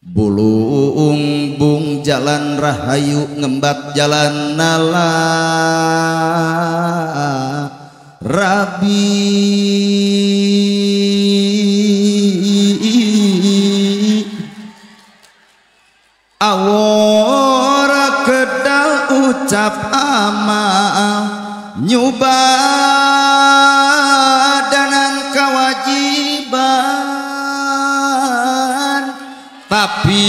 Bulung bung jalan rahayu ngembat jalan nala Rabi awora kedal ucap amal nyubadanan kewajiban tapi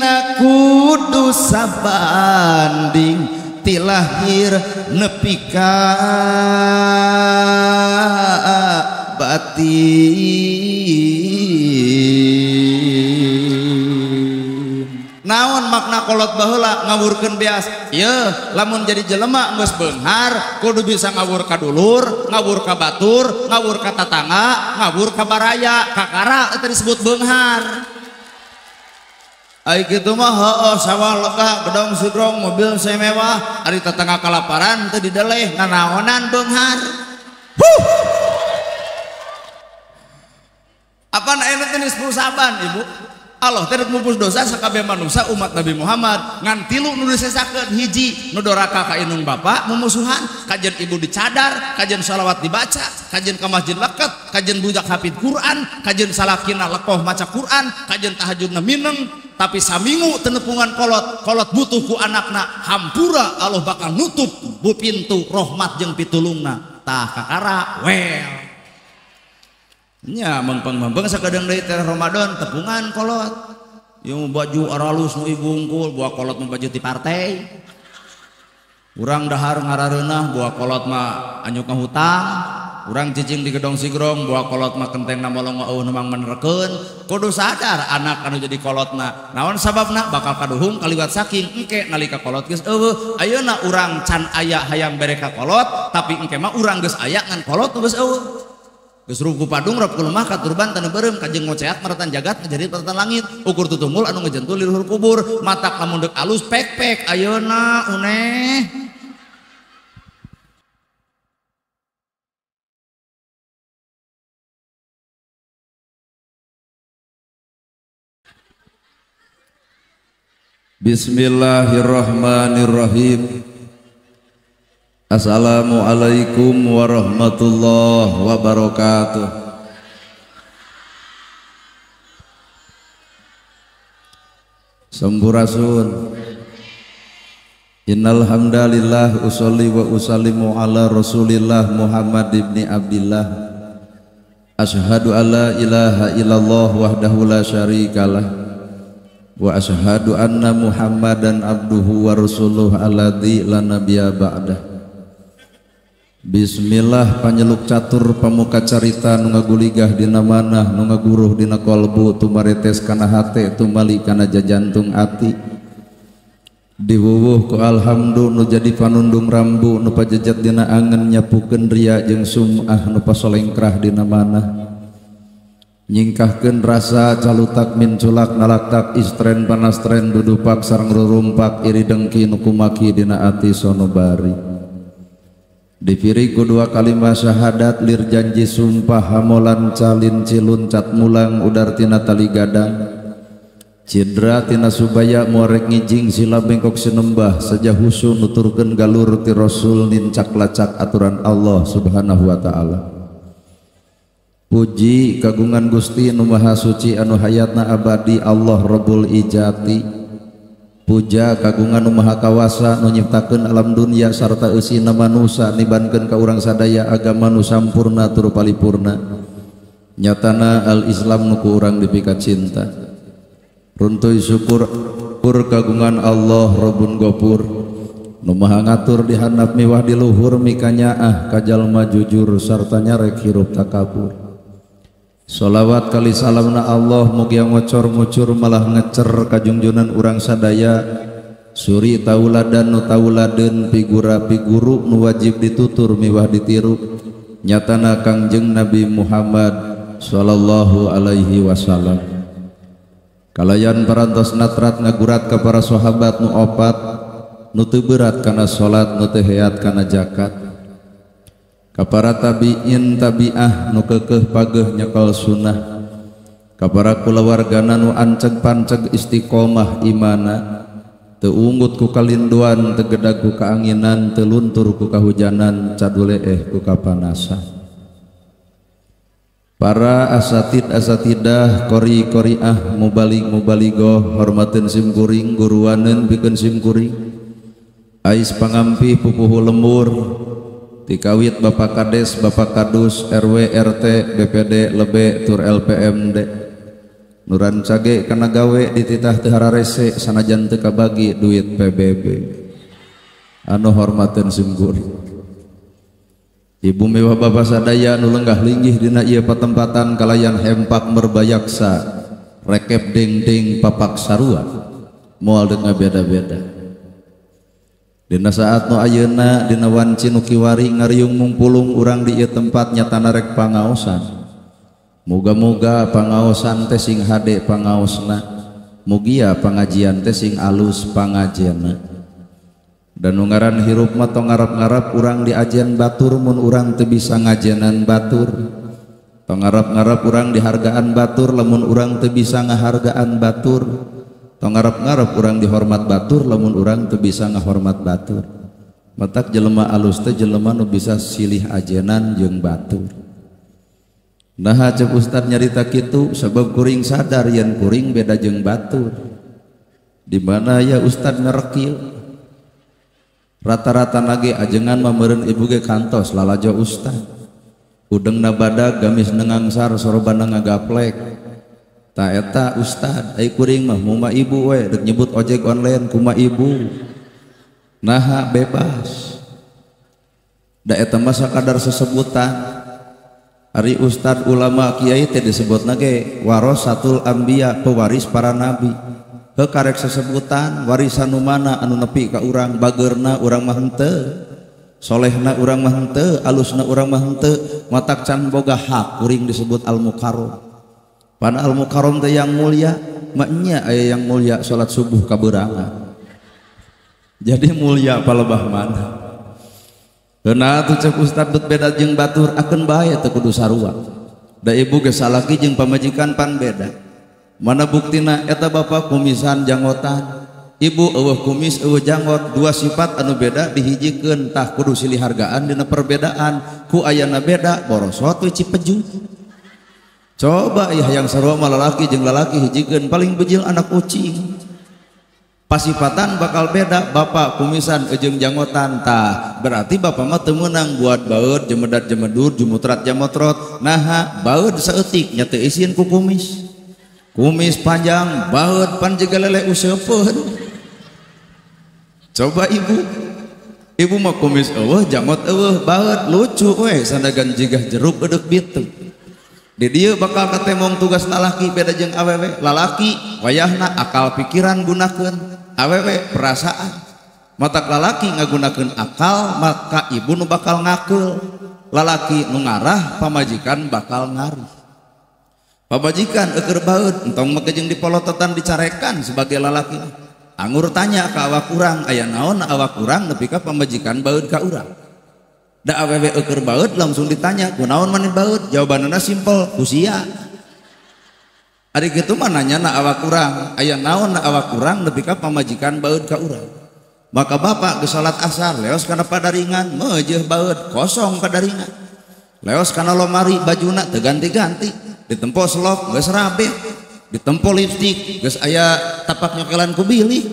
na kudu sabanding tilahir nepi ka batin. Naon makna kolot baheula ngawurkeun beas? Yeuh, lamun jadi jelema geus beunghar kudu bisa ngawur ka dulur, ngawur ka batur, ngawur ka tatangga, ngawur ka baraya, kakara eta disebut beunghar. Ai kitu mah heueuh sawah lega, gedong sigrong, mobil semewah, ari tetangga kalaparan teu dideleh, nanaonan beunghar. Huh. Apaan ayeuna teh 10 Saban, Ibu? Allah teh mupus dosa sakabeh manusia umat Nabi Muhammad ngan tilu nu disesakeun hiji nu doraka ka indung bapa mumusuhan kajen ibu dicadar kajen shalawat dibaca kajen ka masjid leket kajen budak hafid Quran kajen salakina lekoh maca Quran kajen tahajudna mineng tapi samingu tenepungan kolot kolot butuh ku anakna hampura Allah bakal nutup bu pintu rahmat jeung pitulungna tah kakara well nya mempeng-mempeng sakadeng deui teh Ramadan tepungan kolot ieu baju aralus nu ibungkul buah kolot mah baju ti partai urang dahar ngarareunah buah kolot mah anyuk hutang urang cicing di gedong sigrong buah kolot mah kentengna molong eueuh nu mangmenerkeun kudu sadar anak anu jadi kolotna naon sababna bakal kaduhung kaliwat saking engke nalika kolot geus eueuh ayeuna urang can aya hayang bere ka kolot tapi engke mah urang geus aya ngan kolot geus eueuh. Geus ruku padung rob kulemah katurban tanah beureum kajeng ngoceat maratan jagat ngajari maratan langit ukur tutunggul anu ngejentul di luhur kubur matak lamun deuk alus pek-pek ayeuna uneh. Bismillahirrahmanirrahim. Assalamualaikum warahmatullahi wabarakatuh. Sampurasun. Innal hamdalillah usolli wa usallimu ala Rasulillah Muhammad ibni Abdillah. Asyhadu alla ilaha illallah wahdahu la syarikalah wa asyhadu anna Muhammadan abduhu wa rasuluh alladzi la nabiyya ba'dah. Bismillah panyeluk catur pamuka carita nu ngaguligah dina manah nu ngaguruh dina kolbu tumaretes kana hate tumali kana jajantung ati diwuwuh ku alhamdu nu jadi panundung rambu nu pajejat dina angen nyapukeun ria jeung sum'ah nu pasolengkrah dina manah nyingkahkeun rasa calutak minculak nalaktak istren panastren dudupak sareng rurumpak iri dengki nu kumaki dina ati sonobari. Dipiri ku dua kalimat syahadat lir janji sumpah hamolan calin cilun cat mulang udar tina tali gadang cidra tina subaya muarek ngijing sila bengkok sinembah saja husu nuturkeun galur ti rasul nincak lacak aturan Allah subhanahu wa ta'ala. Puji kagungan Gusti nu maha suci anu hayatna abadi Allah Rabbul Ijati. Puja kagungan nu maha kawasa nu nyiptakeun alam dunia sarta eusina manusa nibankeun ka urang sadaya agama nu sampurna tur palipurna nyatana al-Islam nu ku urang dipika cinta. Runtuy syukur pur kagungan Allah Rabbun Gopur nu maha ngatur di handap miwah di luhur mikanyaah ka jalma jujur sarta nyarek hirup takabur. Sholawat kali salamna Allah mugia ngocor-ngucur malah ngecer kajungjunan urang sadaya suri tauladan nu tauladeun pigura piguru nu wajib ditutur miwah ditiru nyatana Kangjeng Nabi Muhammad sallallahu alaihi wasallam. Kalayan parantos natrat ngagurat ka para sahabat nu opat nu teu berat kana salat nu teu heat kana zakat ka para tabiin tabiah nu keukeuh pageuh nyekel sunnah Ka para kulawargana nu anceg panceg istiqomah imana teu unggut ku kalinduan teu gedag ku kaanginan teu luntur ku kahujanan caduleeh ku kapanasan. Para asatid asatidah qori qoriah mubalig mubaligoh hormateun sim kuring guruaneun pikeun sim kuring ais pangampih pupuhu lembur tikawit Bapak Kades Bapak Kadus RW RT BPD lebe tur LPMD nuran cage kana gawe dititah teu hararese sanajan teu kabagi duit PBB anu hormateun sim kuring. Ibu mewah bapak sadaya nu lenggah linggih dina ieu patempatan kalayan hempak merbayaksa rekep ding-ding papak sarua moal deuk ngabeda-beda. Dina saat nu ayeuna dina wanci nu kiwari ngariung mungpulung urang di ieu tempat nyatana rek pangaosan. Muga-muga pangaosan teh sing hade pangaosna, mugia pangajian teh sing alus pangajianna. Dan nu ngaran hirup mah tong ngarap-ngarap urang diajian batur mun urang teu bisa ngajenan batur. Tong ngarap-ngarap urang dihargaan batur lamun urang teu bisa ngahargaan batur. Tong ngarap-ngarap urang dihormat batur lamun urang teu bisa ngahormat batur. Matak jelema alus teh jelema nu bisa silih ajenan jeung batur. Naha cek ustad nyarita kitu sabab kuring sadar yen kuring beda jeung batur. Di mana ya ustad ngerekil rata-rata nage ajengan mah meureun ibu ge kantos lalajo ustad. Udengna badag gamis nengangsar sorbanna ngagaplek. Ta eta ustad ai kuring mah muma ibu we deuk nyebut ojek online kuma ibu. Naha bebas. Da eta mah sakadar sesebutan. Ari ustad ulama kiai teh disebutna ge warasatul anbiya, pewaris para nabi. Heuh karek sesebutan warisan nu mana anu nepi ka urang, bageurna urang mah henteu, solehna urang mah henteu, alusna urang mah henteu, matak can boga hak kuring disebut al mukarram. Pan al mukarram teh yang mulia, maknya aya yang mulia salat subuh kaberangan. Jadi mulia palebah mana? Heuna atuh cek ustad bet beda jeung batur akeun bae teu kudu sarua. Da ibu ge salaki jeung pamajikan pan beda. Mana buktina eta bapak kumisan janggotan, ibu eueuh kumis eueuh janggot, dua sifat anu beda dihijikeun tah kudu silih hargaan dina perbedaan ku ayana beda borosot we cipeju. Coba ih yang sarua mah lalaki jeung lalaki hijikeun paling bejil anak ucing. Pasifatan bakal beda bapak kumisan jeung janggotan tah berarti bapak mah teu meunang buat baeud jemedat jemedur jumutrat jamotrot naha baeud saeutik nya teu isin ku kumis. Kumis panjang baeud pan jiga lele useupeun. Coba ibu, ibu mah kumis eueuh janggot eueuh baeud lucu we sanagan jiga jeruk eudeuh bitu. Di dieu bakal katemong tugas lalaki beda jeung awewe. Lalaki wayahna akal pikiran gunakeun, awewe perasaan. Matak lalaki ngagunakeun akal maka ibu nu bakal ngakeul. Lalaki nu ngarah pamajikan bakal ngarih. Pamajikan eueur baeud entong make jeung dipolototan dicarekan sebagai lalaki. Anggur tanya ka awak urang aya naon awak urang nepi ka pamajikan baeud ka urang. Da awewe eueur baeud langsung ditanya kunaon maneh baeud, jawabanna simpel ku sia. Ari kitu mah nanyana awak urang aya naon awak urang nepi ka pamajikan baeud ka urang. Maka bapak geus salat asar leos kana padaringan meujeuh baeud kosong padaringan. Leos kana lomari bajuna teu ganti-ganti. Ditempo selop geus rabe, ditempo lipstik geus aya tapak nyokelan ku bilih,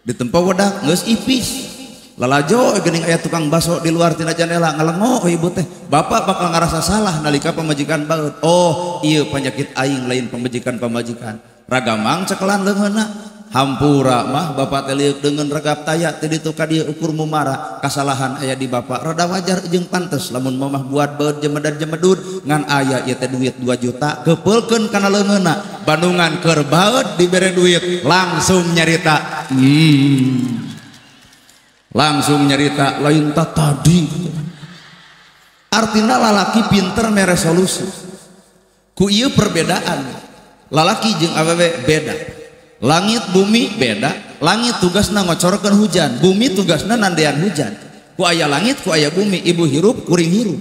ditempo wedak geus ipis. Lalajo geuning aya tukang baso di luar tina jandela ngalengo ibu teh. Bapak bakal ngarasa salah nalika pamajikan baeud. Oh, ieu penyakit aing lain pamajikan-pamajikan. Ragamang cekelan leungeunna. Hampura mah bapak teh liuk deungeun regap taya teh ditu ka dieu ukur mumara kasalahan aya di bapak rada wajar jeung pantes lamun mamah buat baeud jemedan jemedud ngan aya ieu teh duit 2 juta kepeulkeun kana leungeunna bandungan keur baeud dibere duit langsung nyarita langsung nyarita lain ta tadi. Artina lalaki pinter mere solusi ku ieu perbedaan lalaki jeung awewe beda. Langit bumi beda, langit tugasna ngocorkeun hujan, bumi tugasna nandean hujan. Ku aya langit, ku aya bumi, ibu hirup, kuring hirup.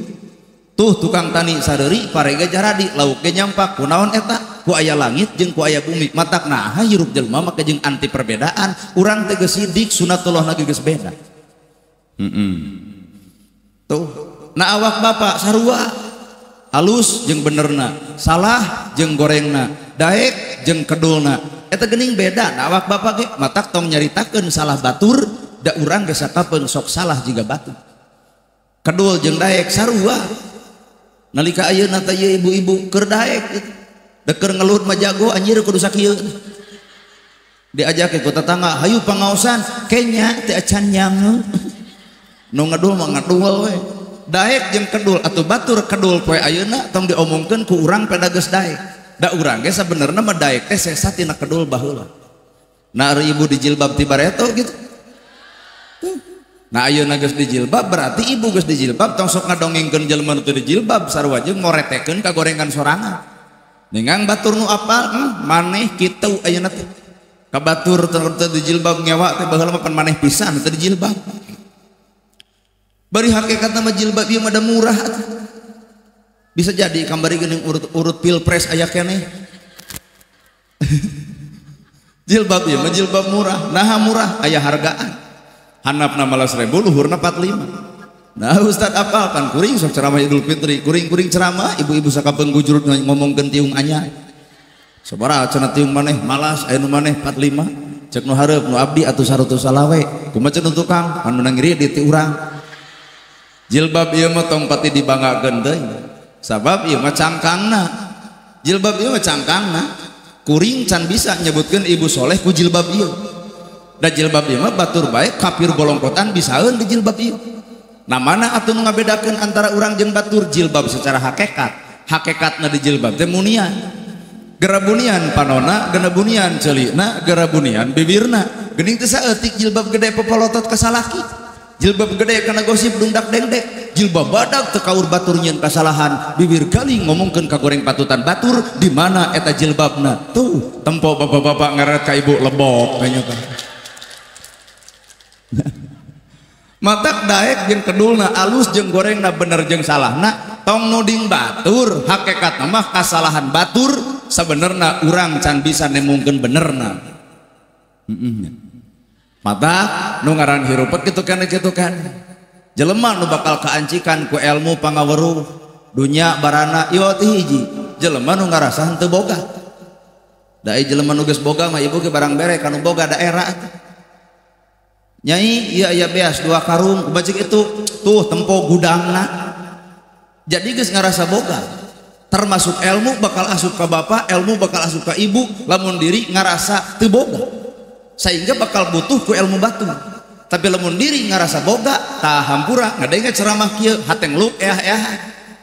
Tuh tukang tani sadeuri, parege jaradi, lauk ge nyampak, kunaon eta? ku aya langit jeung ku aya bumi. Matak naha hirup jelema make jeung anti perbedaan. Urang teh geus sidik sunatullah lagi geus beda. Tuh, nah awak bapak sarua alus jeung benerna, salah jeung gorengna, daek jeung kedulna. Eta geuning beda nah awak bapak ge matak tong nyaritakeun salah batur, da urang geus sakapeung sok salah jiga batur. Kedul jeung daek sarua. Nalika ayeuna teh ieu ibu-ibu keur daek gitu. Deker ngeluhut mah jago anjir kudu sakieu. Diajak ke tetangga, hayu pangaosan, kenya teh acan nyange. Nu ngedul mah ngedul we. Daek jeung kedul atuh batur kedul poe ayeuna tong diomongkeun ku urang pada geus daek. Da urang ge sabenerna mah daek teh sesa tina kedul baheula. Nah ari ibu dijilbab ti bareto gitu. Nah ayeuna geus dijilbab berarti ibu geus dijilbab tong sok ngadongengkeun jelema nu teu dijilbab sarua jeung moretekeun ka gorengan sorangan. Ningang batur nu apal maneh kitu ayeuna teh. Ka batur teu dijilbab ngewa teh baheula mah pan maneh pisan teu dijilbab. Bari hakikat nama jilbab ieu mah da murah atuh. Bisa jadi kamari geuning urut-urut pilpres aya keneh. Jilbab ieu mah jilbab murah, naha murah aya hargaan. Handapna 15.000 luhurna 45. Nah ustad apal pan kuring sok ceramah Idul Fitri, kuring-kuring ceramah ibu-ibu sakapeung gujurut ngomongkeun tiung anyar. Sabaraha cenah tiung maneh malas aya nu maneh 45. Cek nu hareup nu abdi atuh 100 salawe. Kumaha cenah tukang anu menang ngiri ti urang. Jilbab ieu mah tong pati dibanggakeun teuing. Sabab ieu mah cangkangna. Jilbab ieu mah cangkangna. Kuring can bisa nyebutkeun ibu soleh ku jilbab ieu. Da jilbab ieu mah batur bae kafir bolongkotan bisaeun di jilbab ieu. Nah mana atuh nu ngabedakeun antara urang jeung batur jilbab secara hakikat. Hakikatna di jilbab teh munian. Gerabunian panona, gerabunian ceulina, gerabunian bibirna. Geuning teh saeutik jilbab gede popolotot ka salaki. Jilbab gede kana gosip dungdak dengdek, jilbab badak teu kaur batur nyieun kasalahan, bibir galing ngomongkeun ka goreng patutan batur, di mana eta jilbabna? Tuh, tempo bapak-bapak ngeret ka ibu lebok kayaknya kan. Matak daek jeung kedulna, alus jeung gorengna, bener jeung salahna, tong nuding batur, hakikatna mah kasalahan batur, sabenerna urang can bisa nemungkeun benerna. Mata nu ngaran hirupet kitu kan kitu kan. Jelema nu bakal kaancikan ku ilmu pangaweruh dunya barana ieu teh hiji. Jelema nu ngarasa henteu boga. Da jelema nu geus boga mah ibu ge barang bere kanu boga daerah. Nyai ieu aya beas 2 karung kubacik itu tuh tempo gudangna. Jadi geus ngarasa boga. Termasuk ilmu bakal asup ka bapak, ilmu bakal asup ka ibu, lamun diri ngarasa teu boga. Sehingga bakal butuh ku ilmu batu. Tapi lamun diri ngarasa boga tah hampura ngadenge ceramah kieu hateng luk eah-eah.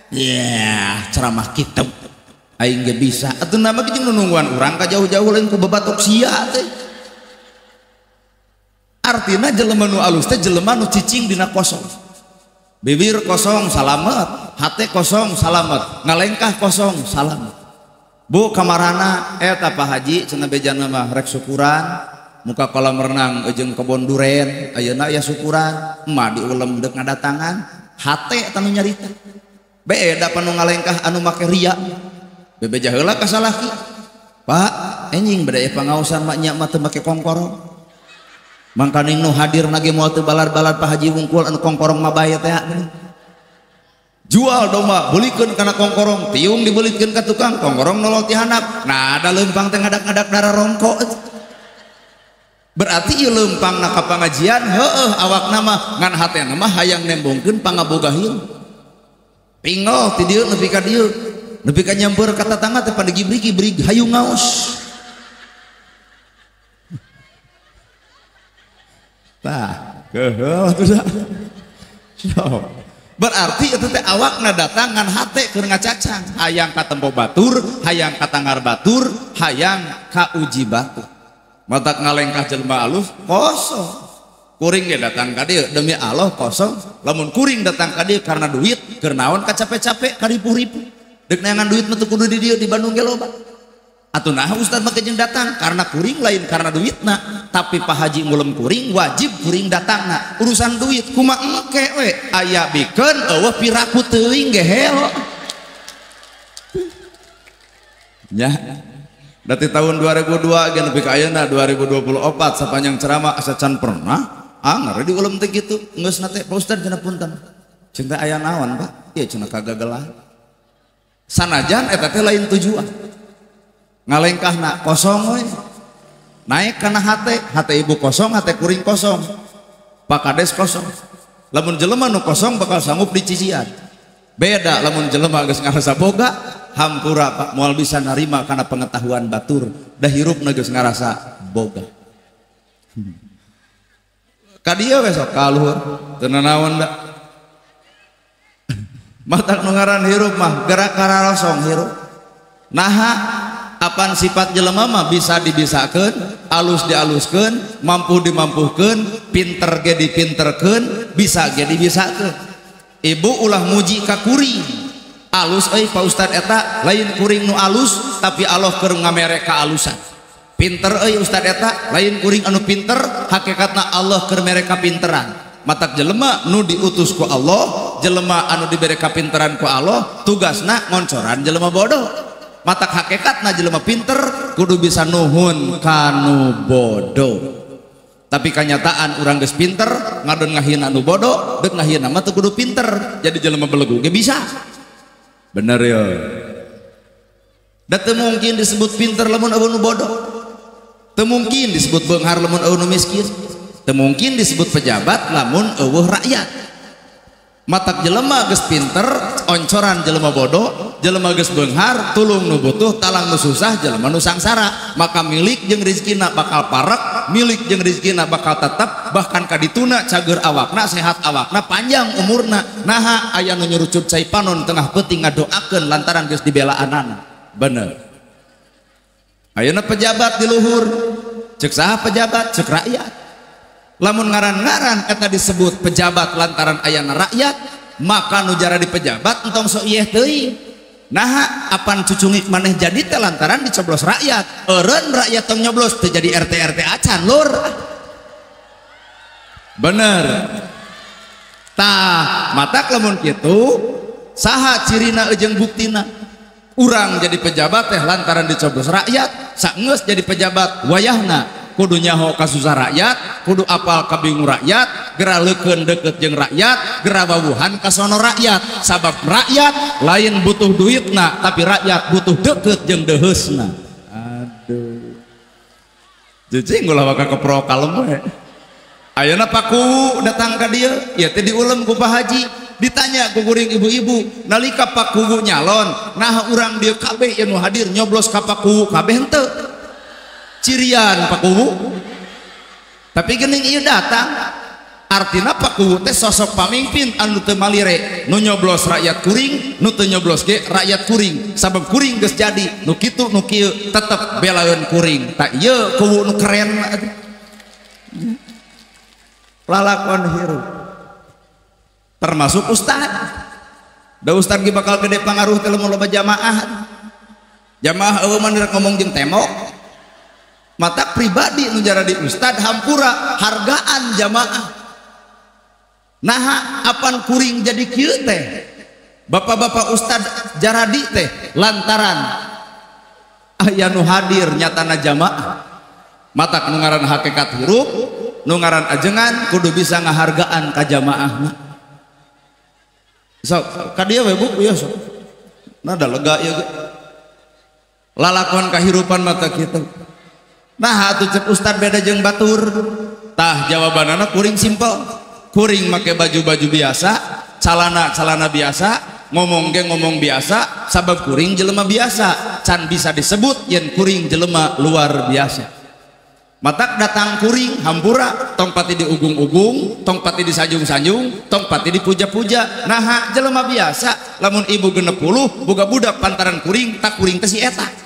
Yeah, ceramah kitu. Aing ge bisa. Atuh nama ge jeung nungguan urang ka jauh-jauh lain ku babatok sia teh. Artina jelema nu alus teh jelema nu cicing dina kosong. Bibir kosong salamet, hate kosong salamet, ngalengkah kosong salamet. Bu kamarana eta Pak Haji cenah bejana mah rek syukuran. Muka kolam renang jeung kebon duren ayeuna aya syukuran emak diulem deuk ngadatangan hate eta nu nyarita beda panu ngalengkah anu make ria bebeja heula ka salaki Pak enjing beda aya pangaosan mak nya mah teu make kongkorong mangkaning nu hadir nage moal teu balar-balar Pak Haji wungkul anu kongkorong mah bae teh jual domba beulikeun kana kongkorong tiung dibelikeun ka tukang kongkorong nolol ti handap nah ada leumpang teh ngadak-ngadak darah rongko. Berarti ieu leumpangna ka pangajian heueuh awakna mah ngan hatena mah hayang nembongkeun pangaboga hirup. Pingol ti dieu nepi ka dieu, nepi ka nyamper ka tatangga teh pada gibrig-gibrig hayu ngaos. Tah, keuheul atuh da. Berarti itu teh awakna datang ngan hate keur ngacacang, hayang ka tempo batur, hayang ka tanggar batur, hayang ka uji batur. Matak ngalengkah jelema alus kosong. Kuring ge datang ka dieu demi Allah kosong. Lamun kuring datang ka dieu karena duit, keur naon kacape-cape karipuh-ripuh. Deuk neangan duit mah teu kudu di dieu di Bandung ge loba. Atuh naha ustad mah jeung datang karena kuring lain karena duitna, tapi Pak Haji ngulem kuring wajib kuring datangna. Urusan duit kumaha engke we aya bikeun eueuh piraku teuing ge helo. Nya. Dari tahun 2002 ge nepi ka ayeuna 2024 sapanjang ceramah asa can pernah anger diulem teh kitu. Geus na teh Pak Ustad cenah punten. Cinta aya naon Pak? Ieu cenah kagagalan. Sanajan eta teh lain tujuan. Ngalengkahna kosong we. Naik kana hate, hate ibu kosong, hate kuring kosong. Pak Kades kosong. Lamun jelema nu kosong bakal sanggup dicician. Beda lamun jelema geus ngarasa boga, hampura Pak moal bisa narima kana pengetahuan batur, da hirupna geus ngarasa boga. Ka dieu we sok ka luhur, teu nanaon da. Matak nu ngaran hirup mah gerak kararosong hirup. Naha apan sifat jelema mah bisa dibisakeun, alus dialuskeun, mampu dimampuhkeun, pinter ge dipinterkeun, bisa ge dibisakeun. Ibu ulah muji ka kuring. Alus euy Pak Ustad eta lain kuring nu alus tapi Allah keur ngamere kaalusan. Pinter euy Ustad eta lain kuring anu pinter, hakikatna Allah keur mere kapinteran. Matak jelema nu diutus ku Allah, jelema anu dibere kapinteran ku Allah, tugasna ngoncoran jelema bodoh. Matak hakikatna jelema pinter kudu bisa nuhun kanu bodoh. Tapi kenyataan urang geus pinter ngadon ngahina nu bodoh, deuk ngahina mah teu kudu pinter, jadi jelema belegu ge bisa. Bener ya. Da teu mungkin disebut pinter lamun eueuh nu bodoh. Teu mungkin disebut beunghar lamun eueuh nu miskin. Teu mungkin disebut pejabat lamun eueuh rakyat. Matak jelema geus pinter oncoran jelema bodoh, jelema geus beunghar tulung nu butuh, talang nu susah, jelema nu sangsara. Maka milik jeung rezekina bakal parek, milik jeung rezekina bakal tetep, bahkan kadituna cager awakna, sehat awakna, panjang umurna. Naha aya nu nyurucut cai panon tengah peuting ngadoakeun lantaran geus dibelaanana. Bener. Ayeuna pejabat di luhur, ceuk saha pejabat? Ceuk rakyat. Lamun ngaran-ngaran eta disebut pejabat lantaran ayana rakyat, maka nu jara di pejabat entong sok ieu teuing. Naha apan cucungik maneh jadi teh lantaran dicoblos rakyat. Eureun rakyat tong nyoblos teu jadi RT RT acan lur. Bener. Tah, matak lamun kitu saha cirina jeung buktina? Urang jadi pejabat teh lantaran dicoblos rakyat, saenggeus jadi pejabat wayahna kudu nyaho kasusah rakyat, kudu apal kabingung rakyat, gera leukeun deukeut jeung rakyat, gera wawuhan kasono rakyat. Sabab rakyat lain butuh duitna, tapi rakyat butuh deukeut jeung deuheusna. Aduh. Cicing ulah waka keprok kalem we. Ayeuna Pak Kuwu datang ka dieu, ieu teh diulem ku Pak Haji, ditanya ku kuring ibu-ibu, nalika Pak Kuwu nyalon, nah urang dieu kabeh anu hadir nyoblos ka Pak Kuwu kabeh henteu. Cirian Pak Kuwu. Tapi geuning ieu datang, artina Pak Kuwu teh sosok pamimpin anu teu malire, nu nyoblos rakyat kuring, nu teu nyoblos ge rakyat kuring. Sabab kuring geus jadi, nu kitu nu kieu tetep belaeun kuring. Tak ieu kuwu nu keren. Lalakon hirup. Termasuk ustad. Da ustad ge bakal gede pangaruh teh lamun loba jamaah. Jamaah eueuh mah ngomong jeung tembok. Mata pribadi nu jadi ustad hampura hargaan jamaah. Naha apan kuring jadi kieu teh? Bapak-bapak ustad jaradi teh lantaran aya nu hadir nyatana jamaah. Mata nu ngaran hakikat hirup, nu ngaran ajengan kudu bisa ngahargaan ka jamaahna. Sok ka dieu we Bu, ieu sok. Nah da lega ieu ge. Lalakon kahirupan mata kitu. Nah atuh cek ustad beda jeung batur. Tah jawabanana kuring simpel. Kuring make baju-baju biasa, calana-calana biasa, ngomong ge ngomong biasa, sabab kuring jelema biasa, can bisa disebut yen kuring jelema luar biasa. Matak datang kuring hampura, tong pati diugung-ugung, tong pati disanjung-sanjung, tong pati dipuja-puja. Naha jelema biasa, lamun ibu 60 boga budak pantaran kuring, tak kuring teh si eta.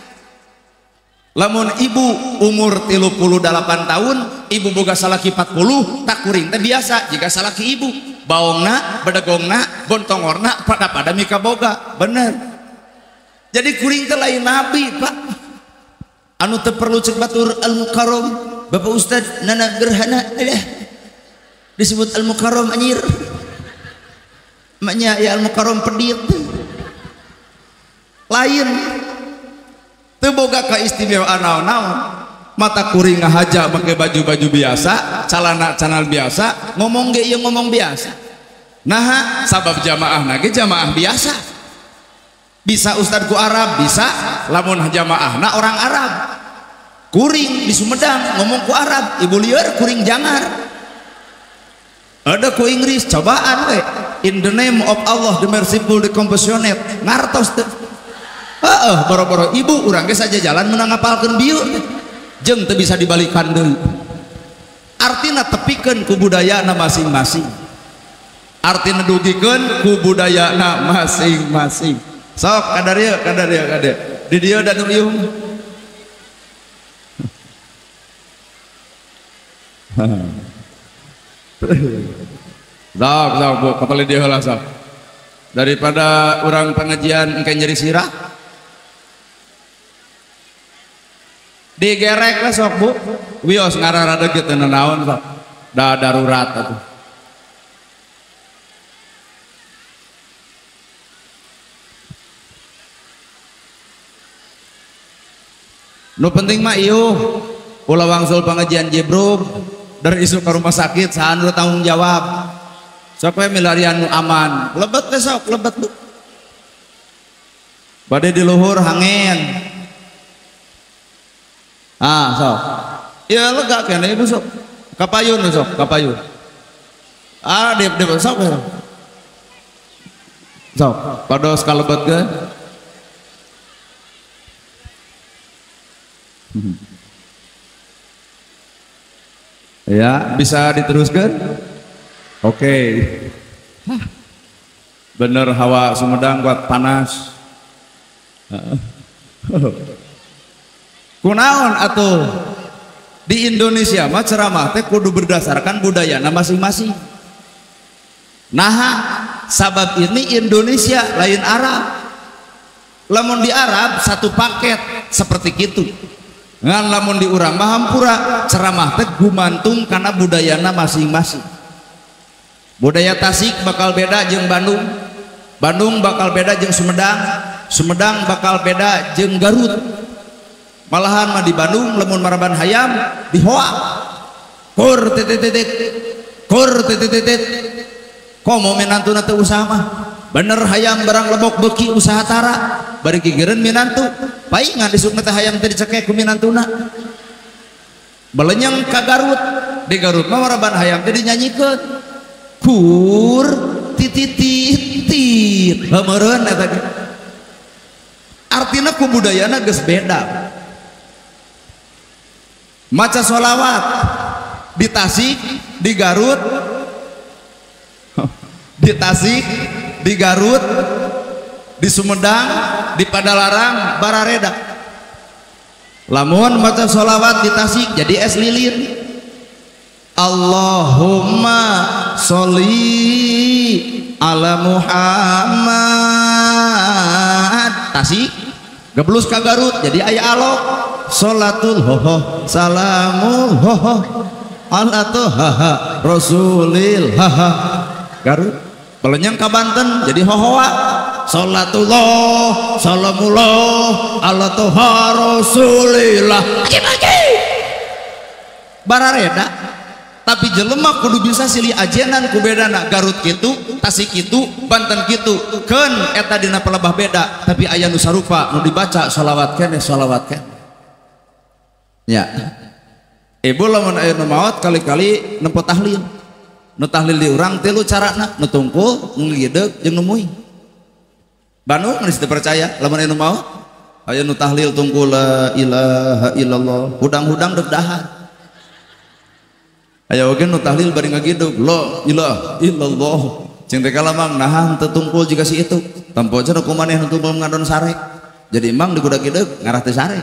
Lamun ibu umur 38 tahun, ibu boga salaki 40, tak kuring teh biasa jika salaki ibu. Baongna, bedegongna, bontongorna, pada-pada mika boga. Bener. Jadi kuring teh lain nabi, Pak. Anu teu perlu cek batur al-mukarram, Bapak Ustad nana gerhana alah. Disebut al-mukarram anjir. Maknya ya al-mukarram pedit. Lain. Teu boga kaistimewaan naon-naon. Mata kuring ngahaja make baju-baju biasa, calana-calana biasa, ngomong ge ieu ngomong biasa. Nah, sabab jamaah ge jamaah biasa. Bisa ustad ku Arab, bisa lamun jamaahna orang Arab. Kuring di Sumedang ngomong ku Arab, ibu lieur kuring jangar. Ada ku Inggris cobaan we. In the name of Allah the merciful the compassionate, ngartos teu. Heeh, boro-boro ibu urang ge saja jalan menang ngapalkeun bieu. Jeung teu bisa dibalikan deui. Artina tepikeun ku budayana masing-masing. Artina dugikeun ku budayana masing-masing. Sok kadarieu kadarieu kade. Di dieu da nu ieu. Sok sok bu kapali dieu heula sok. Daripada urang pengajian engke nyeri sirah. Digerek lah sok bu. Wios ngararada kitu naon sok. Da darurat atuh. Nu penting mah ieu ulah wangsul pengajian jebrug dari isu ke rumah sakit saha nu tanggung jawab. Sok we milarian nu aman. Lebet we sok, lebet bu. Bade di luhur hangen. Ah sok. Ya lega kene ibu sok. Kapayun sok, kapayun. Ah dep dep sok. Sok, pados kalebet ke. Ya, bisa diteruskan? Oke. Okay. Bener hawa Sumedang kuat panas. Kunaon atuh di Indonesia mah ceramah teh kudu berdasarkan budayana masing-masing. Nah, sabab ini Indonesia lain Arab. Lamun di Arab satu paket seperti gitu. Ngan lamun di urang mah hampura ceramah teh gumantung karena budayana masing-masing. Budaya Tasik bakal beda jeung Bandung, Bandung bakal beda jeung Sumedang, Sumedang bakal beda jeung Garut. Malahan mah di Bandung lamun maraban hayam dihoak. Kur titik titik kur titik titik. Komo minantuna teu usaha mah. Bener hayam barang lebok beuki usaha tara. Bari gigireun minantu paingan disukna teh hayam teh dicekek ku minantuna. Belenyeng ka Garut, di Garut mah maraban hayam teh dinyanyikeun. Kur titit titit heumereun eta ge. Artina ku budayana geus beda. Maca sholawat di Tasik, di Garut, di Tasik, di Garut, di Sumedang, di Padalarang, barareda. Lamun maca sholawat di Tasik jadi es lilin. Allahumma sholli ala Muhammad. Tasik geblus ka Garut jadi aya alok. Sholatul hoho salamul hoho ala tohaha rasulil haha. Garut belenyeng ka Banten jadi hohoa. Salatullah salamullah ala toha rasulillah. Barareda. Tapi jelema kudu bisa silih ajenan ku bedana. Garut kitu, Tasik kitu, Banten kitu. Keun eta dina pelebah beda, tapi aya nu sarupa nu dibaca sholawat keneh sholawat keneh. Ya. Ibu lamun aya nu maot kali-kali nempo tahlil. Nu tahlil di urang tilu carana, nu tungkul, nu ngigideg jeung nu muing. Bandung geus teu percaya lamun aya nu maot, aya nu tahlil tungkul la ilaha illallah, hudang-hudang deuk dahar. Aya oge nu tahlil bari ngagidug la ilaha illallah. Cing teh kalamang naha teu tungkul jiga si itu. Tampo cenah ku maneh nu tungkul ngadon sarek. Jadi emang digudag-gideg ngarah teh sarek.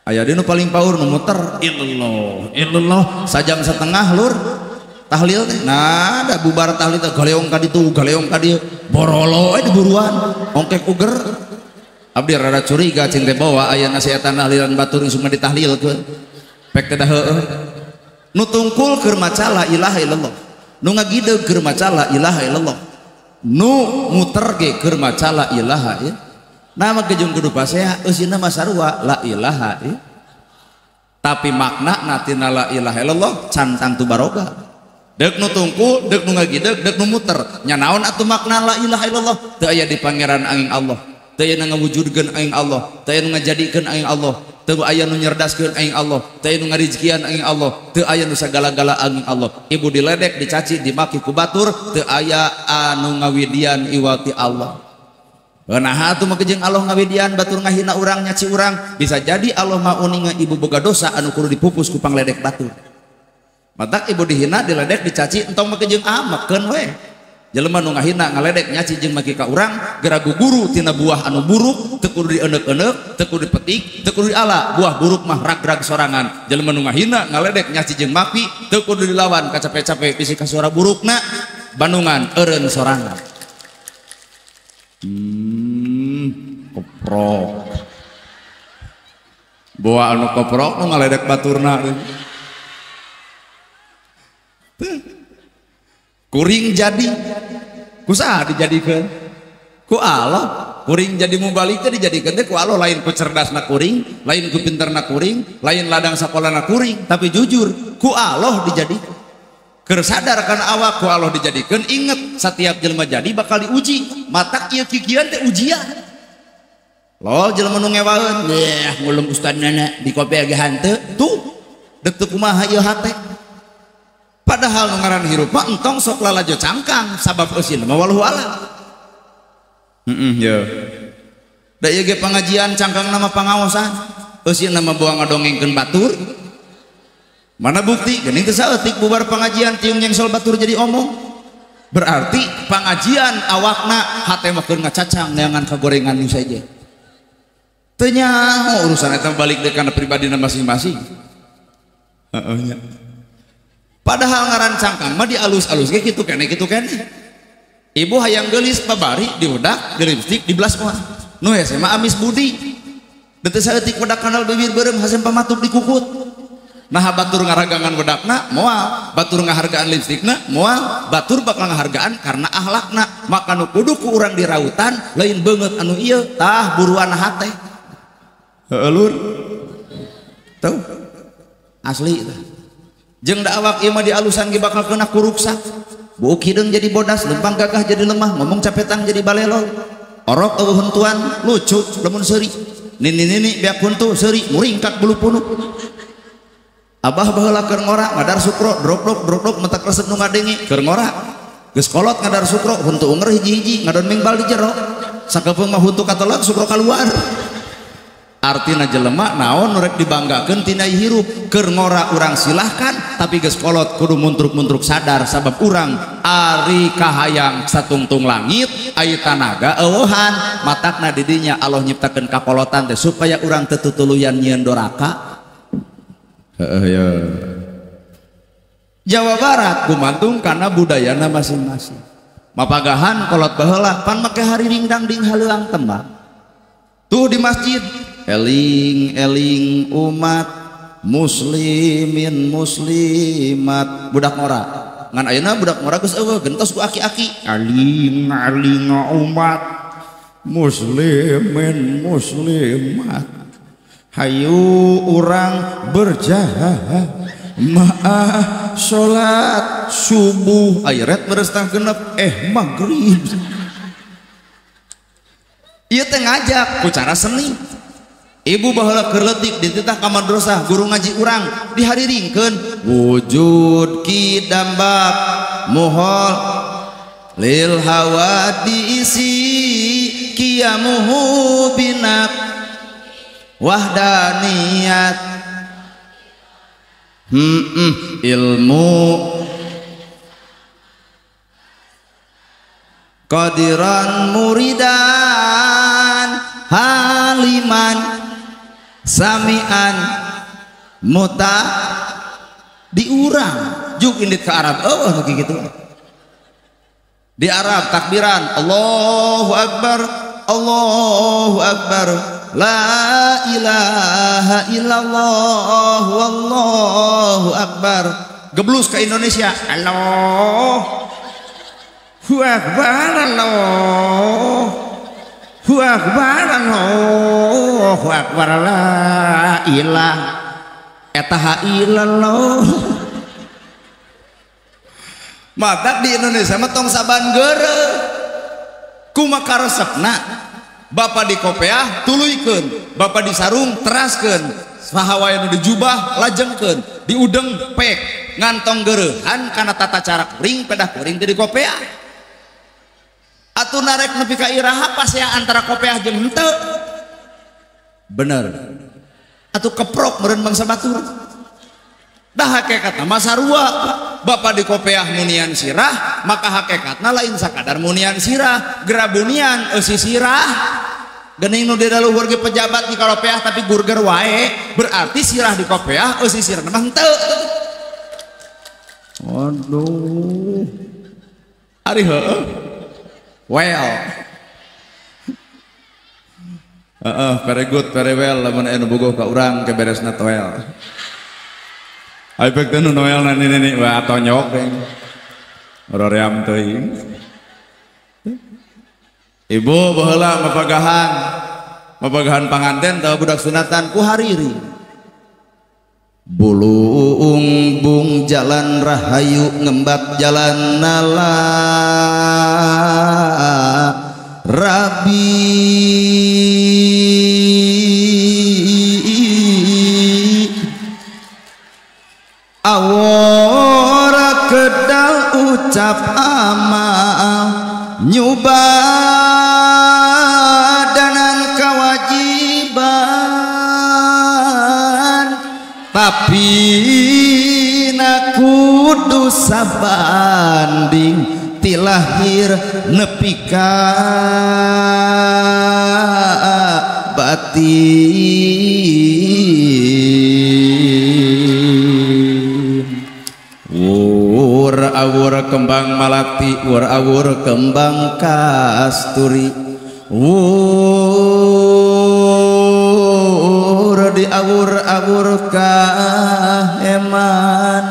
Aya di nu paling paur nu muter illallah illallah sajam setengah lur tahlil teh. Nah, da bubar tahlil teh galeong ka ditu, galeong ka dieu. Borolo we diburuan, ongkek uger. Abdi rada curiga cing teh bawa aya nasi eta tahlilan batur isuk mah ditahlilkeun. Pek teh da heueuh. Nu tungkul keur maca la ilaha illallah, nu ngagideg keur maca la ilaha illallah, nu muter ge keur maca la ilaha illallah. Nama kejung kudu pasea eusina mah sarua la ilaha illallah. Tapi makna tina la ilaha illallah can tangtu baroga. Deuk nu tungku, deuk nu ngagideg, deuk nu muter. Nya naon atuh makna la ilaha illallah? Teu aya di pangeran angin Allah. Teu aya nu ngawujudkeun angin Allah, teu aya nu ngajadikeun angin Allah, teu aya nu nyerdaskeun angin Allah, teu aya nu ngarizkian angin Allah, teu aya nu sagala-gala angin Allah. Ibu diledek, dicaci, dimaki ku batur, teu aya anu ngawidian iwati Allah. Nah atuh mah jeung Allah ngawidian batur ngahina urang, nyaci urang, bisa jadi Allah mah uninga ibu boga dosa anu kudu dipupus ku pangledek batur. Matak ibu dihina, diledek, dicaci, entong make jeung amakeun we. Jelema nu ngahina, ngaledek, nyaci jeung maki ka urang, geura guguru tina buah anu buruk, teu kudu dieneuk-eneuk, teu kudu dipetik, teu kudu diala, buah buruk mah rag-rag sorangan. Jelema nu ngahina, ngaledek, nyaci jeung maki, teu kudu dilawan, kacape-cape bisi ka suara burukna, bandungan eureun sorangan. Koprok. Buah anu koprok nu ngaledek baturna. Kuring jadi kusaha dijadikeun ku Allah. Kuring jadi mubalik teh dijadikeun teh ku Allah, lain ku cerdasna kuring, lain ku pinterna kuring, lain ladang sakolana kuring, tapi jujur ku Allah dijadikeun. Keur sadar kana awak ku Allah dijadikeun, inget setiap jelema jadi bakal diuji, matak ieu kikian teh ujian. Lol jelema nu ngewaeun, yeh ngulung ustadna di kopi ge hanteu tuh deuk teu kumaha ieu hate. Padahal ngaran hirup mah entong sok lalajo cangkang sabab eusin mah wallahu alam. Heeh ye. Da ieu ge pangajian cangkang nama pangaosan, eusin mah buang ngadongengkeun batur. Mana bukti geuning teu saeutik bubar pengajian tiung nyengsol batur jadi omong. Berarti pengajian awakna hate mah keur ngacacang neangan kagorengan nu saja. Teu nyaho urusan eta balik deui kana pribadina masing-masing. Heeh nya. Padahal ngaran cangkang mah dialus-alus ge kitu keneh kitu keneh. Ibu hayang geulis babari diwedak, di lipstik, di blush on. Nu hese mah amis budi. Teu saeutik wedak kanal bibir beureum hasem pamatup dikukut. Nah batur ngaragangan wedakna moal, batur ngahargaan lipstikna moal, batur bakal ngahargaan karena akhlakna. Maka nu kudu ku urang dirautan lain beungeut anu ieu tah buruan hate. Heueuh lur. Tuh. Asli tah. Jeung da awak ieu mah dialusan ge bakal kena kuruksak. Buuk hideung jadi bodas, lempang gagah jadi lemah, ngomong capetang jadi balelol. Orok eueuh huntuan lucu lamun seuri. Nini-nini beak huntu seuri muringkak bulu punuk. Abah baheula keur ngora ngadar sukro drok-drok drok-drok mentak resep nu ngadenge keur ngora. Geus kolot ngadar sukro huntu unger hiji-hiji ngadon mengbal di jero. Sakepeung mah huntu katelek sukro kaluar. Artina jelema naon nu rek dibanggakeun tina hirup keur ngora urang silahkan tapi geus kolot kudu muntruk-muntruk sadar sabab urang ari kahayang satungtung langit ari tanaga eueuhan matakna di dinya Allah nyiptakeun kakolotan teh supaya urang teu tutuluyan nyieun doraka. Heeh ya. Jawa Barat gumantung kana budayana masing-masing. Mapagahan kolot baheula pan make hari ringdang ding haleuang tembang. Tuh di masjid eling-eling umat muslimin muslimat budak ngora ngan ayeuna budak ngora geus eueuh gentos ku aki-aki aling-aling umat muslimin muslimat hayu urang berjamaah salat subuh ayret berestah genep maghrib. Ieu teh ngajak ku cara seni. Ibu baheula keur leutik dititah ka madrasah guru ngaji urang dihariringkeun wujud kidambak muhol lil hawadisi kiamuhu binab wahdaniyat ilmu qadiran muridan haliman samian muta diurang juk indit ke Arab oh nu kitu di Arab takbiran Allahu Akbar Allahu Akbar la ilaha illallah wallahu akbar geblus ke Indonesia Allahu Akbar Allahu Akbar, Allahu akbar, la ilaha eta illallah. Maka di Indonesia mah tong saban geureuh. Kumaha karesepna? Bapak di kopeah tuluykeun, bapak di sarung teraskeun, saha wae nu di jubah lajengkeun, diudeng pek, ngantong geureuhan kana tata cara kuring pedah kuring teu di kopeah. Atuh narek nepi ka iraha pasea antara kopeah jeung henteu. Bener. Atuh keprok meureun bangsa batur. Dah hakikatna mah sarua. Bapak di kopeah munian sirah, maka hakikatna lain sakadar munian sirah, gerabunian eusi sirah. Geuning nu di luhur ge pejabat di kopeah tapi burger wae, berarti sirah di kopeah eusi sirah mah henteu. Aduh. Ari heueuh. Well. Heeh, very good, very well lamun aya nu bogoh ka urang ke beresna toel. Ayo pek teh nu Noel na nini wah tonyok deh. Roream teuing. Ibu baheula mapagahan. Mapagahan panganten tahu budak sunatan ku hariri. Buluung bung jalan rahayu ngembat jalan nala rabi awora kedal ucap amal nyubadanan kewajiban tapi na kudu sabanding tilahir nepi ka batin. Wur awur kembang malati, wur awur kembang kasturi, wur di awur-awur kaheman,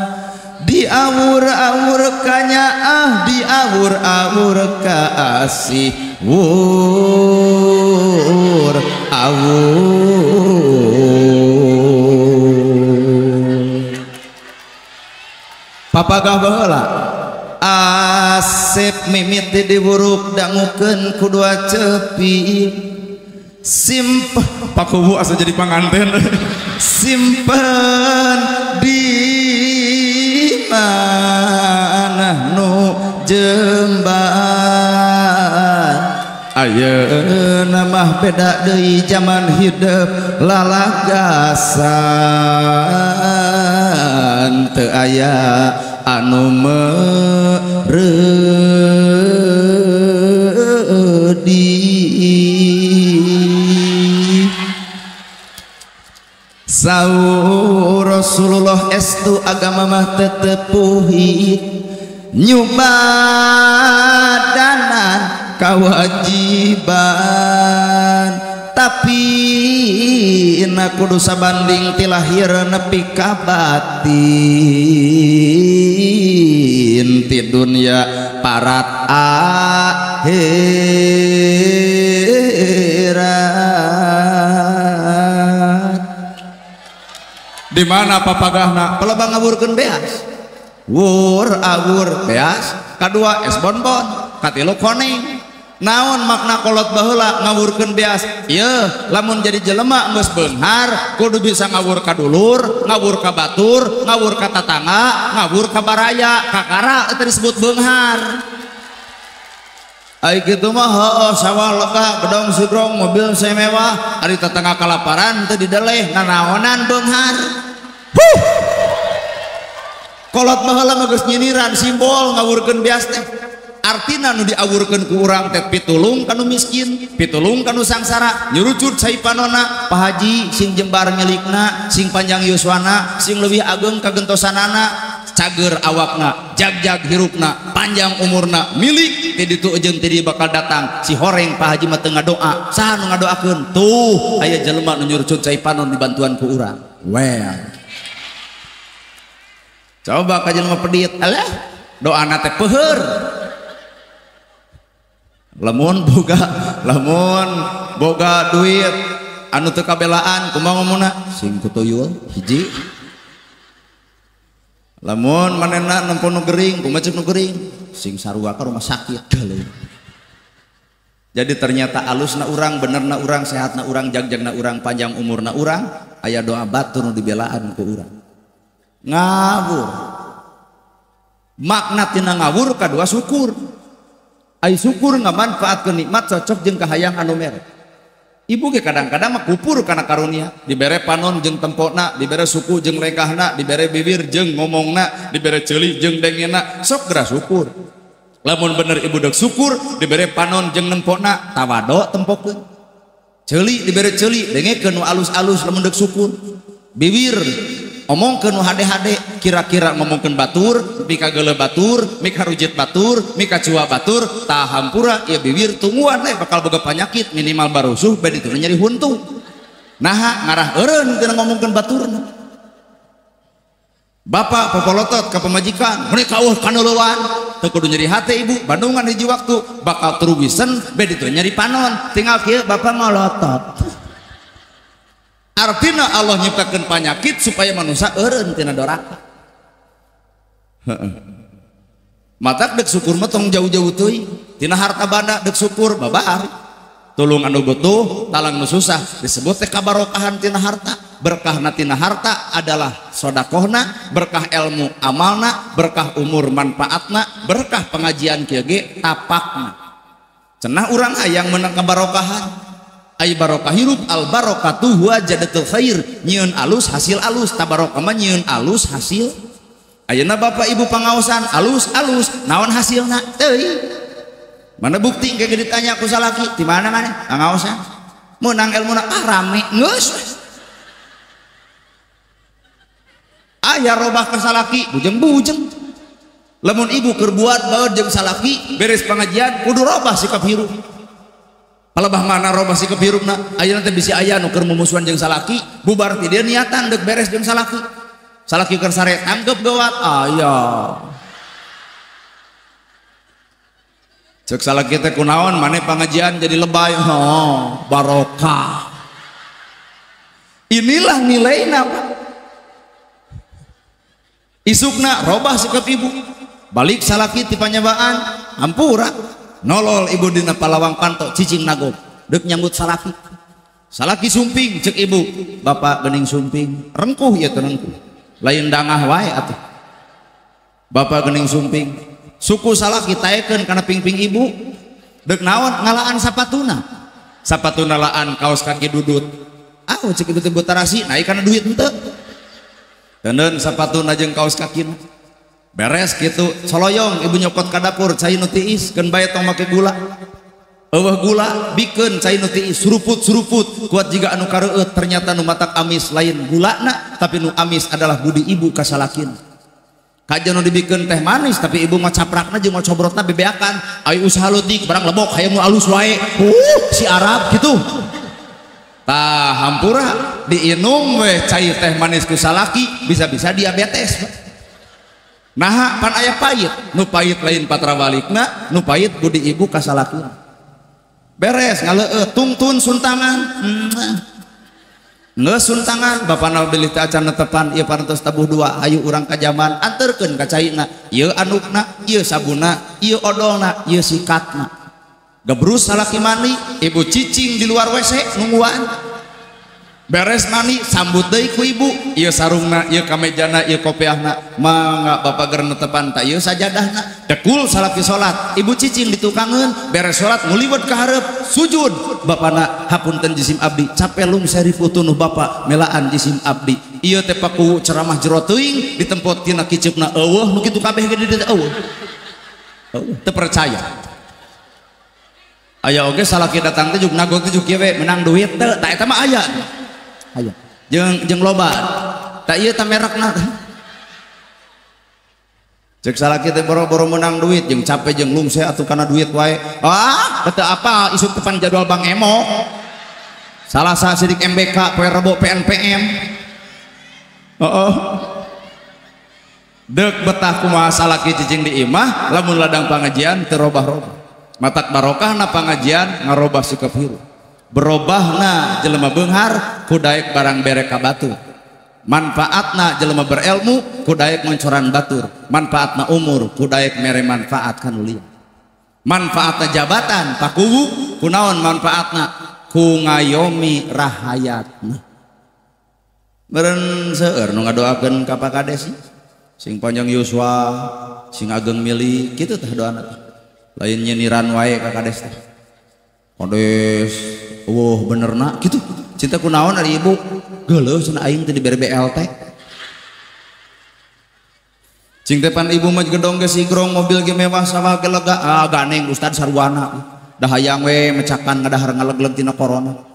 di awur-awur kanyaah, di awur-awur kaasih, wur awur. Papagah baheula Asep mimiti diwuruk dangukeun ku dua cepi simpen pakubu asa jadi panganten simpen di mana nu jembar ayeuna mah beda deui jaman hidup lalagasan teu aya anu mereudi. Saur Rasulullah estu agama mah tetepuhi nyubadanan kewajiban tapi na kudu sabanding ti lahir nepi ka batin ti dunya parat akhirat. Di mana papagahna? Pelebang ngawurkeun beas. Wur awur beas, kadua es bonbon, katilu koneng. Naon makna kolot baheula ngawurkeun beas? Ieu lamun jadi jelema geus beunghar kudu bisa ngawur ka dulur, ngawur ka batur, ngawur ka tatangga, ngawur ka baraya, kakara eta disebut beunghar. Ai kitu mah heueuh sawah lega, gedong sigrong, mobil semewah, ari tetangga kalaparan teu dideleh nanaonan beunghar. Huh. Kolot baheula mah geus nyiniran simbol ngawurkeun beas teh. Artina nu diawurkeun ku urang teh pitulung kanu miskin, pitulung kanu sangsara, nyurucut cai panona, Pak Haji sing jembar milikna, sing panjang yuswana, sing leuwih ageng kagentosanana, cager awakna, jagjag hirupna, panjang umurna, milik ti ditu jeung ti dieu bakal datang. Si horeng Pak Haji mah teu ngadoa, saha nu ngadoakeun? Tuh aya jelema nu nyurucut cai panon dibantuan ku urang. Well. Coba ka jelema pedit, alah doana teh peuheur. Lamun boga Lamun boga duit anu teu kabelaan kumaha ngomongna sing tutuyul hiji. Lamun manehna nempo nu gering kumaha ceuk nu gering sing sarua ka rumah sakit galuh. Jadi ternyata alusna urang, benerna urang, sehatna urang, jagjagna urang, panjang umurna urang, aya doa batur nu dibelaan ku urang. Ngawur. Makna tina ngawur kadua syukur. Ai syukur ngamanfaatkeun nikmat cocok jeung kahayang anu mere. Ibu ge kadang-kadang mah kupur kana karunia, dibere panon jeung tempona, dibere suku jeung lengkahna, dibere bibir jeung ngomongna, dibere ceuli jeung dengena, sok geura syukur. Lamun bener ibu dek syukur, dibere panon jeung nempona, tawado tempokeun. Ceuli dibere ceuli, dengekeun nu alus-alus lamun dek syukur. Bibir omongkeun nu hade-hade, kira-kira ngomongkeun batur, mika geuleuh batur, mika rujit batur, mika cua batur, tah hampura ieu bibir tungguan we bakal boga panyakit minimal barusuh bade ditu nyeri huntu. Naha ngarah eureun tina ngomongkeun baturna. Bapak popolotot ka pamajikan, mereka eueuh kaneulewan, teu kudu nyeri hate ibu, bandungan hiji waktu bakal truwisen bade ditu nyeri panon, tinggal kieu bapak molotot. Artinya Allah nyiptakeun panyakit supaya manusia eureun tina doraka. Heeh. Matak dek syukur mah tong jauh-jauh teuing, tina harta banda dek syukur babar. Tulung anu butuh, talang nu susah, disebut teh kabarokahan tina harta. Berkahna tina harta adalah sodakohna, berkah ilmu amalna, berkah umur manfaatna, berkah pengajian kieu ge tapakna. Cenah urang hayang menang kabarokahan. Ai barokah hirup al barokatu huwa jadatul khair, nyieun alus hasil alus, tabarokah mah nyieun alus hasil. Ayeuna bapak ibu pangaosan alus alus, naon hasilna? Teuing. Mana bukti engke ditanya ku salaki, di mana maneh pangaosan? Meunang ilmuna ah rame geus. Aya robah ka salaki bujeng-bujeng. Lamun ibu keur buat bae jeung salaki beres pengajian kudu robah sikap hirup. Palebah mana robah sikap hirupna? Ayeuna teh bisi aya nu keur mumusuhan jeung salaki, bubar ti dieu niatan deuk beres jeung salaki. Salaki keur sare tanggep gawat, aya. Ceuk salaki teh kunaon maneh pangajian jadi lebay, oh, barokah. Inilah nilaina, Pak. Isukna robah sikap ibu. Balik salaki ti panyabaan, hampura. Nolol ibu dina palawang panto cicing nagog deuk nyambut salaki. Salaki sumping cek ibu, bapak geuning sumping, rengkuh ieu teh rengkuh. Lain dangah wae atuh. Bapak geuning sumping, suku salaki taekeun kana pingping ibu. Deuk naon ngalaan sapatuna. Sapatuna laan kaos kaki dudut. Ah cek ibu teh botarasi naik kana duit henteu. Teuneun sapatuna jeung kaos kakina. Beres gitu, soloyong ibu nyokot ka dapur cai nu tiis, keun bae tong make gula. Eueuh gula bikeun cai nu tiis, suruput-suruput kuat jiga anu kareueut, ternyata nu matak amis lain gulana, tapi nu amis adalah budi ibu ka salakina. Kajian nu dibikeun teh manis tapi ibu mah caprakna jeung cobrotna bebeakan, ayo usaha leutik barang lebok hayang nu alus wae. Si Arab gitu. Tah hampura diinum weh cai teh manis ku salaki bisa-bisa diabetes. Nah pan aya pahit, nu pahit lain patrawalikna, nu pahit budi ibu ka salakina. Beres ngaleueut tungtun suntangan. Geus suntangan bapana bilih teh acan netepan ieu parantos tabuh dua, hayu urang ka jaman anterkeun ka caina, ieu andukna, ieu sabunna, ieu odolna, ieu sikatna. Gebrus salaki mandi, ibu cicing di luar WC nungguan. Beres mandi sambut deui ku ibu, ieu sarungna, ieu kamejana, ieu kopiahna, mangga bapak ger netepan ta ieu sajadahna. Dekul salaki salat, ibu cicing ditukangeun, beres salat nguliwet ka hareup, sujud. Bapana hapunten jisim abdi, capek lung serifu tunuh bapak melaan jisim abdi. Ieu teh paku ceramah jero teuing ditempot tina kiceupna eueuh nu kitu kabeh ge di dieu eueuh. Teu percaya. Aya oge salaki datang teh juk nagog teh juk kieu we menang duit teu, tah eta mah aya. Aya. Jeung jeung loba. Tak ieu tah merekna. Cek salaki teh boro-boro menang duit jeung capek jeung lungse atuh kana duit wae. Ah, teu apa isuk depan jadwal Bang Emo. Salasa sidik MBK poe Rebo PNPM. Heeh. Deuk betah kumaha salaki cicing di imah lamun ladang pangajian teu robah-robah. Matak barokahna pangajian ngarobah sikap hirup. Berobahna jelema beunghar ku daek barang bere ka batur. Manfaatna jelema berilmu ku daek ngoncoran batur. Manfaatna umur ku daek mere manfaat ka nu lieu. Manfaatna jabatan pakuwu kunaon manfaatna ku ngayomi rahayatna. Meureun seueur nu ngadoakeun ka Pak Kades sing panjang yuswa, sing ageng milik kitu tah doana teh. Lain nyiniran wae ka kades teh. Kades eueuh benerna kitu. Cinta kunaon ari ibu? Geuleuh cenah aing teh dibere BLT. Cing teh pan ibu mah gedong ge sigrong, mobil ge mewah, sawah ge lega. Ah ganeng ustad sarwana. Dah hayang we mecakan ngadahar ngalegleg tina corona.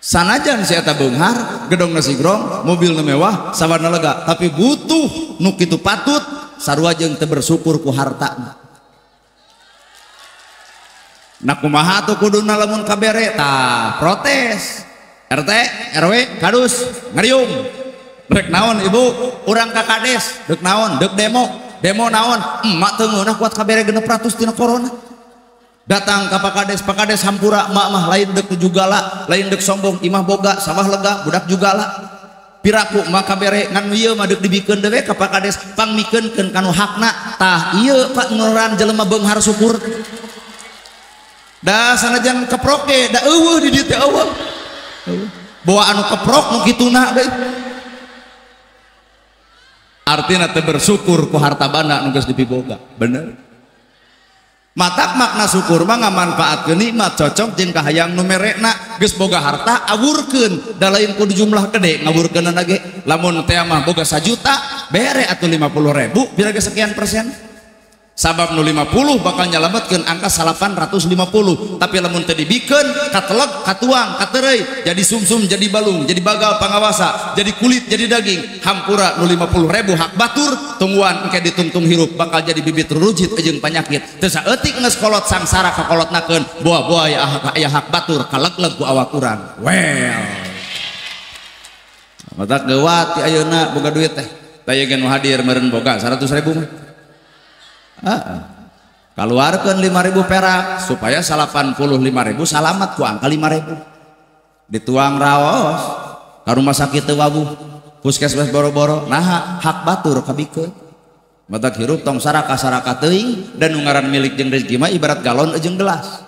Sanajan si eta beunghar, gedongna sigrong, mobilna mewah, sawahna lega, tapi butuh nu kitu patut sarua jeung teu bersyukur ku hartana. Nah kumaha atuh kuduna lamun kabere tah protes. RT, RW, kadus, ngariung. Rek naon ibu? Urang ka kades, deuk naon? Deuk demo. Demo naon? Emak teu ngeunah kuat kabere 600 tina corona. Datang ka Pak Kades, Pak Kades hampura, emak mah lain deuk jugala, lain deuk sombong, imah boga, sawah lega, budak jugala. Piraku emak kabere ngan ieu mah deuk dibikeun deui ka Pak Kades, pangmikeunkeun kanu hakna. Tah ieu Pak nguran jelema beunghar syukur. Da sanajan keprok ge da eueuh di dieu teh eueuh. Bawa anu keprok nu kituna deui. Artina teh bersyukur ku harta banda nu geus dipiboga. Bener. Matak makna syukur mah ngamanfaatkeun nikmat cocok jeung kahayang nu merekna. Geus boga harta awurkeun, da lain kudu jumlah gede ngawurkeunana ge. Lamun teh mah boga 1 juta bere atuh 50.000 pira ge sekian persen. Sabab nu 50 bakal nyalametkeun angka 850, tapi lamun teu dibikeun kateleg katuang katereuy jadi sumsum jadi balung jadi bagal pangawasa jadi kulit jadi daging. Hampura nu 50.000 hak batur tungguan engke ditungtung hirup bakal jadi bibit rujit jeung panyakit. Teu saeutik geus kolot sangsara kakolotnakeun boa-boa aya hak batur kalegleg ku awak urang. Well, matak geuwat ti ayeuna boga duit teh. Tah ge nu hadir meureun boga 100.000 mah. Keluarkan 5.000 perak supaya 85.000 salamat ku angka 5.000 dituang raos ka rumah sakit teu wawuh puskesmas boro-boro nah hak batur kabikeun. Matak hirup tong saraka-saraka teuing dan nu ngaran milik jeung rezeki mah ibarat galon jeung gelas.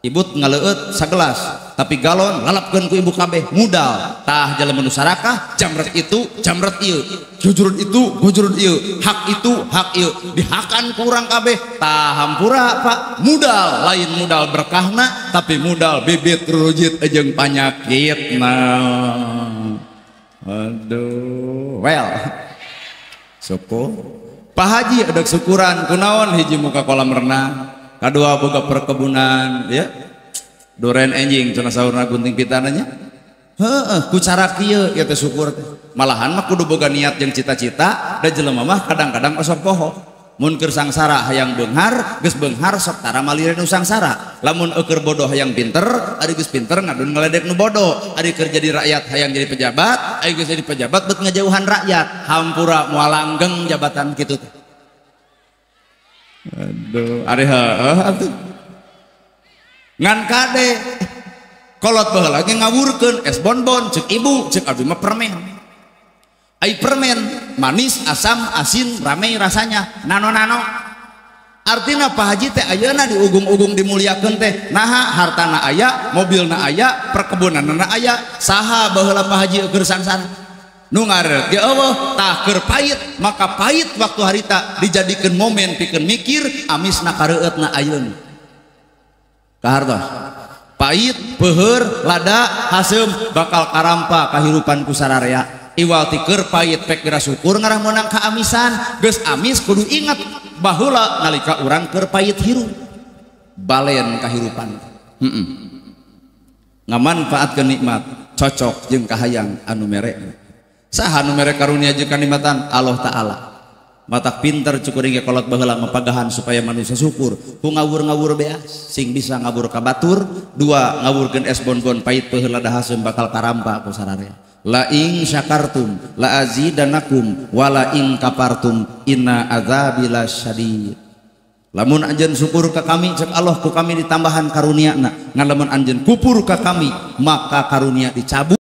Ibut ngaleueut sagelas tapi galon lalapkeun ku ibu kabeh mudal. Tah jelema nu sarakah jamret itu jamret ieu, jujurun itu gujurun ieu, hak itu hak ieu, dihakan ku urang kabeh. Tah hampura Pak, mudal lain mudal berkahna tapi mudal bibit rujit jeung panyakitna. Aduh, well syukur Pak Haji ada syukuran kunaon hiji muka kolam renang, kadua boga perkebunan ya, duren enjing cenah saurna gunting pitananya. Heeh, ku cara kieu ieu teh syukur teh. Malahan mah kudu boga niat jeung cita-cita da jelema mah kadang-kadang osok poho. Mun keur sangsara hayang beunghar, geus beunghar sok tara malire nu sangsara. Lamun eueur bodoh hayang pinter, ari geus pinter ngadun ngaledek nu bodoh. Ari keur jadi rakyat hayang jadi pejabat, ari geus jadi pejabat bet ngajauhan rakyat. Hampura moal langgeng jabatan kitu teh. Aduh, ari heueuh atuh. Ngan kade kolot baheula ge ngawurkeun es bonbon ceuk ibu, ceuk abdi mah permen. Ai permen manis, asam, asin, rame rasanya, nano-nano. Artina Pak Haji teh ayeuna diugung-ugung dimuliakeun teh. Naha hartana aya, mobilna aya, perkebunanna aya, saha baheula Pak Haji keur sangsara. Nu ngaret ge eueuh tah keur pait, maka pait waktu harita dijadikeun momen pikeun mikir amisna kareueutna ayeuna. Kahartos. Pait, peuheur, lada, haseum bakal karampa kahirupan ku sararea. Iwal ti keur pait pek geura syukur ngarah meunang kaamisan, geus amis kudu ingat baheula nalika urang keur pait hirup. Balen kahirupan. Heeh. Ngamanfaatkeun nikmat cocok jeung kahayang anu mere. Saha nu mere karunia jeung kanikmatan? Allah Ta'ala. Matak pinter cukuring ge kolot baheula mapagahan supaya manusia syukur ku ngawur-ngawur beas sing bisa ngawur ka batur, dua ngawurkeun es bonbon pait peuheula haseum bakal karampa ku sararea. La ing syakartum la azidanakum wala ing kapartum inna adzabi lasyadid. Lamun anjeun syukur ka kami cek Allah ku kami ditambahan karuniana, ngan lamun anjeun kupur ka kami maka karunia dicabut.